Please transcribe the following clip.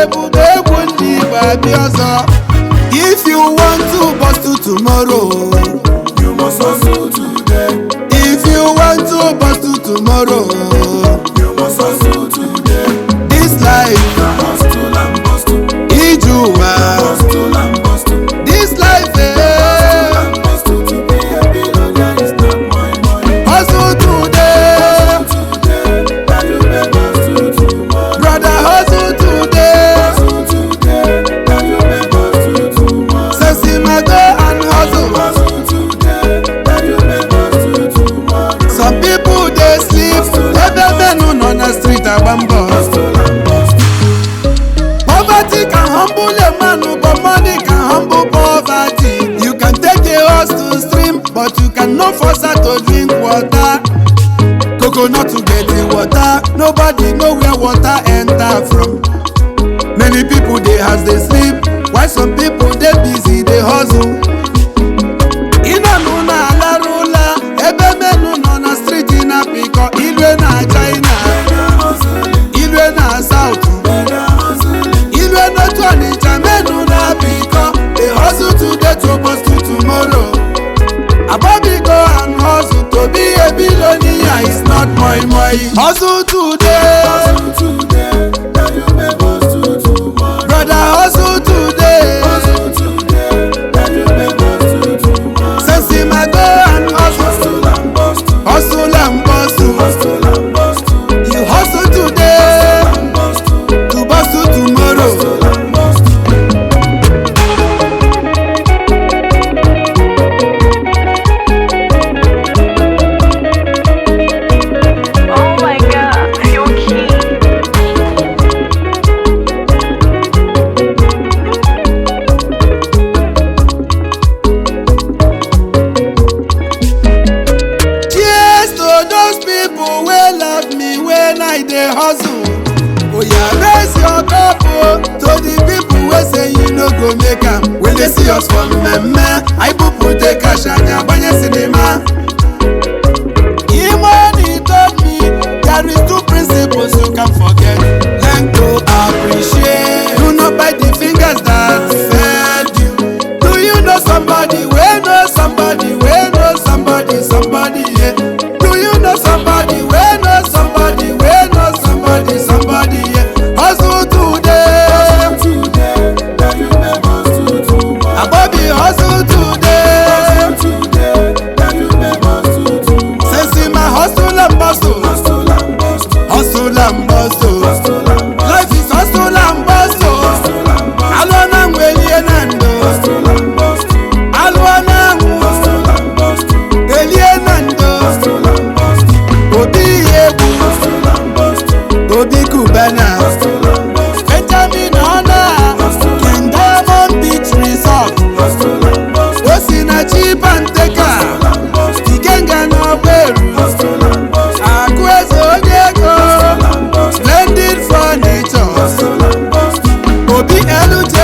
Ebube egwu ndị Igbo abịa ọzọ. If you want to bust tomorrow, You must hustle today. If you want to bust tomorrow, You must hustle today. This life, Hustle and bustle. Ije ụwa, Hustle and bustle. This life, eh, And bustle to be a billionaire is not my money. Hustle today, Today, that you may bustle tomorrow. Brother, hustle today. Hustle today, that you may bustle tomorrow. Sesima go and hustle. Hustle today, that you may bustle tomorrow. Some people dey sleep, ebe menu nọ na street agba mbọ. Hustle and bustle. Poverty can humble a man, but money can humble poverty. You can take a horse to stream, but you cannot force her to drink water. Coconut to get the water, nobody know where water enter from. Many people dey house dey sleep, while some people dey busy dey hustle. Ịnọnụ na-alarụ ụla, ebe menu nọ na street na-apịkọ ilue na China, ilue na South. Ilue n'otu Ọnịcha menu na-apịkọ dey hustle today to bust tomorrow. Abobi go and hustle to be a billionaire is not moi moi. Hustle today, Hustle today, that you may bustle tomorrow. Brother, hustle today. Hustle today, that you may bustle tomorrow. Sesima go and hustle, Hustle and bustle. Hustle and bustle. Hustle and bustle. You hustle today And bustle. to bustle tomorrow. Hustle and bustle. Oh my God, you're king. Cheers to those people wey love me when I dey hustle. Oya raise your cup o to the people wey say you no go make am. When they see us for mmemme, anyị bupute cash anyị agbanye cinema. Imoni told me there is two principles you can forget. Learn to appreciate. Do not bite the fingers that fed you. Do you know somebody wey know somebody wey know somebody somebody, yeah? Do you know somebody wey know somebody wey know somebody somebody, yeah? Hustle today. Hustle today, that you may bustle tomorrow. Abobi hustle today. Hustle today, that you may bustle tomorrow. Sensima hustle and bustle. Hustle and bustle. Hustle and bustle. Hustle and bustle. Life is hustle and bustle. Hustle and bustle. Alụọ na nwe elie na ndo. Hustle and bustle. Alụọ na anwụ Hustle and bustle. elie na ndo. Hustle and bustle. Obi egwu, Hustle and bustle. Obi Cubana, Hustle and bustle. Benjamin Ona, King Diamond Beach Resort, Hustle and bustle. Osinachi Panteka, Hustle and bustle. Ikenga n'Ọgberu, Hustle and bustle. Akụ eze onye ego, Hustle and bustle. Splendid Furniture, Hustle and bustle. Obi LJ.